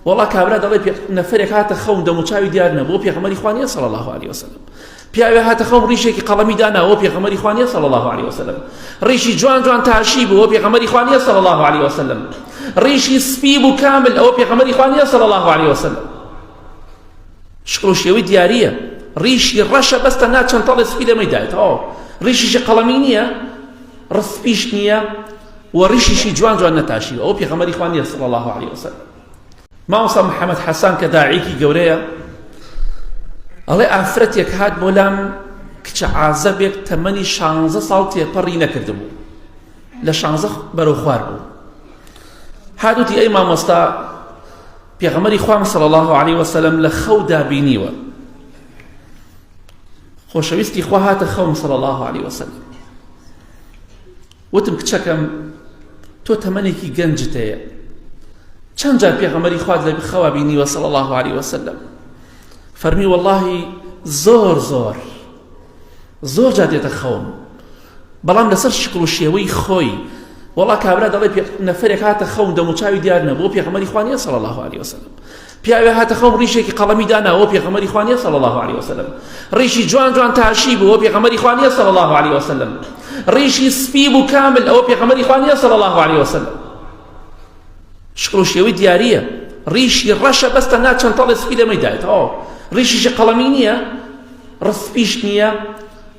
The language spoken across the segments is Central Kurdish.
وەڵا کابرا دەڵێ نەفرێک هاتە خەون دەموچاوی دیار نەبوو پێغەمبەری خوا نییە صلی الله علیه وسلم پیاوێ هاتە خەوم ڕیشێکی قەڵەمی داناوە پێغەمبەری خوا نییە صلی الله علیه وسلم ڕیشی جوان جوان تاشی بوو پێغەمبەری خوا نییە صلی الله علیه وسلم ڕیشی سپی بوو کامل ئەوە پێغەمبەری خوا نییە صلی الله علیه وسلم شکڵ و شێوەی دیارییە ڕیشی ڕەشە بەس تەنها چەند تەڵێ سپی لەمەی دایتەوە ڕیشیشی قەڵەمی نییە ڕسپیش نییە و ڕیشیشی جوان جوان نەتاشیوە ئەو پێغەمبەری خوا نییە صلی الله علیه وسلم مامۆستا محەممەد حەسان کە داعیکی گەورەیە ئەڵێ ئافرەتێک هات بۆ لام کچە عازەبێک تەمەنی شانزە ساڵ تێپەڕی نەکردبوو لە شانزە بەرەو خوار بوو هاتوتی ئەی مامۆستا پێغەمبەری خوام صلی الله علیه وسلم لە خەودا بینیوە خۆشەویستی خوا هاتە خەوم صلی الله علیه وسلم وتم کچەکەم تۆ تەمەنێکی گەنجت هەیە چەند جار پێغەمبەری خوات لە خەوا بینیوە صلی الله علیه وسلم فەرمی واللهی زۆر زۆر زۆر جار دێتە خەوم بەڵام لەسەر شکڵ و شێوەی خۆی وەڵا کابرا دەڵێ نەفرێک هاتە خەوم دەموچاوی دیار نەبوو پێغەمبەری خوا نییە صلی الله علیه وسلم پیاوێ هاتە خەوم ڕیشێکی قەڵەمی داناوە پێغەمبەری خوا نییە صلی الله علیه وسلم ڕیشی جوان جوان تاشی بوو پێغەمبەری خوا نییە صلی الله علیه وسلم ڕیشی سپی بوو کامل ئەوە پێغەمبەری خوا نییە صلی الله علیه وسلم شکڵ و شێوەی دیارییە ڕیشی ڕەشە بەس تەنها چەند تەڵێ سپی لەمەی دایتەوە ڕیشیشی قەڵەمی نییە ڕسپیش نییە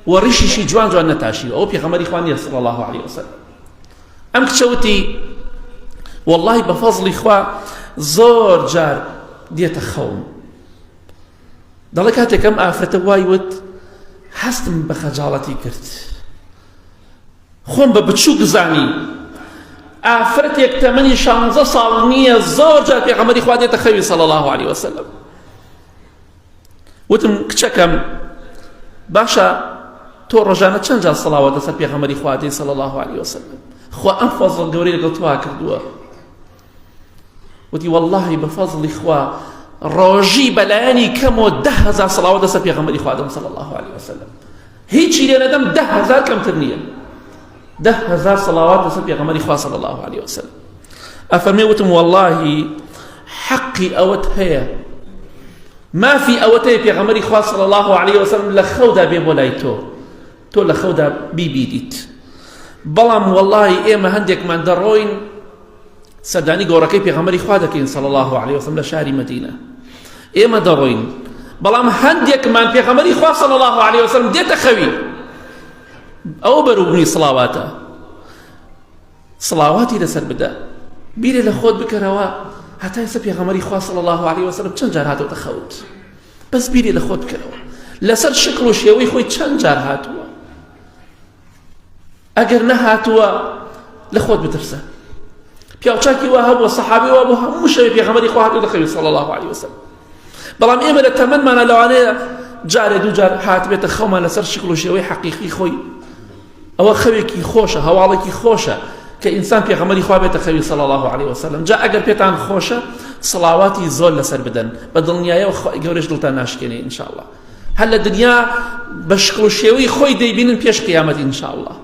و ڕیشیشی جوان جوان نەتاشیوە ئەوە پێغەمبەری خوا نییە صلی الله علیه وسلم ئەم کچە وتی واللهی بە فەزڵی خوا زۆر جار دێتە خەوم دەڵێ کاتێک ئەم ئافرەتە وای وت هەستم بە خەجاڵەتی کرد خۆم بە بچووک زانی ئافرەتێک تەمەنی شانزە ساڵ نییە زۆر جار پێغەمبەری خوا دێتە خەوی صلی الله علیه وسلم وتم کچەکەم باشە تۆ ڕۆژانە چەند جار سەڵاوات لەسەر پێغەمبەری خوا دێ صلی الله علیه وسلم خوا ئەم فەزڵ گەورەی لەگەڵ تۆ کردووە وتی واللهی بە فەزڵی خوا ڕۆژی بەلایەنی کەمەوە 10000 سەڵاوات لەسەر پێغەمبەری خوا دەم صلی الله علیه وسلم هیچی لێ نەدەم 10000 کەمتر نییە 10000 سەڵاوات لەسەر پێغەمبەری خوا صلی الله علیه وسلم ئەفەرمێ وتم واللهی حەقی ئەوەت هەیە مافی ئەوەت هەیە پێغەمبەری خوا صلی الله علیه وسلم لە خەودا بێ بۆ لای تۆ تۆ لە خەودا بیبینیت بەڵام واللهی ئێمە هەندێکمان دەڕۆین سەردانی گۆڕەکەی پێغەمبەری خوا دەکەین صلی الله علیه وسلم لە شاری مەدینە ئێمە دەڕۆین بەڵام هەندێکمان پێغەمبەری خوا صلی الله علیه وسلم دێتە خەوی ئەو بەروبوونی سڵاواتە سڵاواتی لەسەر بدە بیرێ لە خۆت بکەرەوە هەتا ئێستا پێغەمبەری خوا صلی الله علیه وسلم چەند جار هاتۆتە خەوت بەس بیرێ لە خۆت بکەرەوە لەسەر شکڵ و شێوەی خۆی چەند جار هاتووە ئەگەر نەهاتووە لە خۆت بترسە پیاوچاکی وا هەبووە سەحابی وا بوو هەموو شەوێ پێغەمبەری خوا هاتووە دەخەوی صلی الله علیه وسلم بەڵام ئێمە لە تەمەنمانە لەوانەیە جارێ دوو جار هاتبێتە خەومان لەسەر شکڵ و شێوەی حەقیقی خۆی ئەوە خەوێکی خۆشە هەواڵێکی خۆشە کە ئینسان پێغەمبەری خوا بێتە خەوی صلی الله علیه وسلم جا ئەگەر پێتان خۆشە سڵاواتی زۆر لەسەر بدەن بە دڵنیایەوە خوای گەورەش دڵتان ناشکێنێ ان شاء الله هەر لە دنیا بە شکڵ و شێوەی خۆی دەیبینن پێش قیامەت ان شاء الله.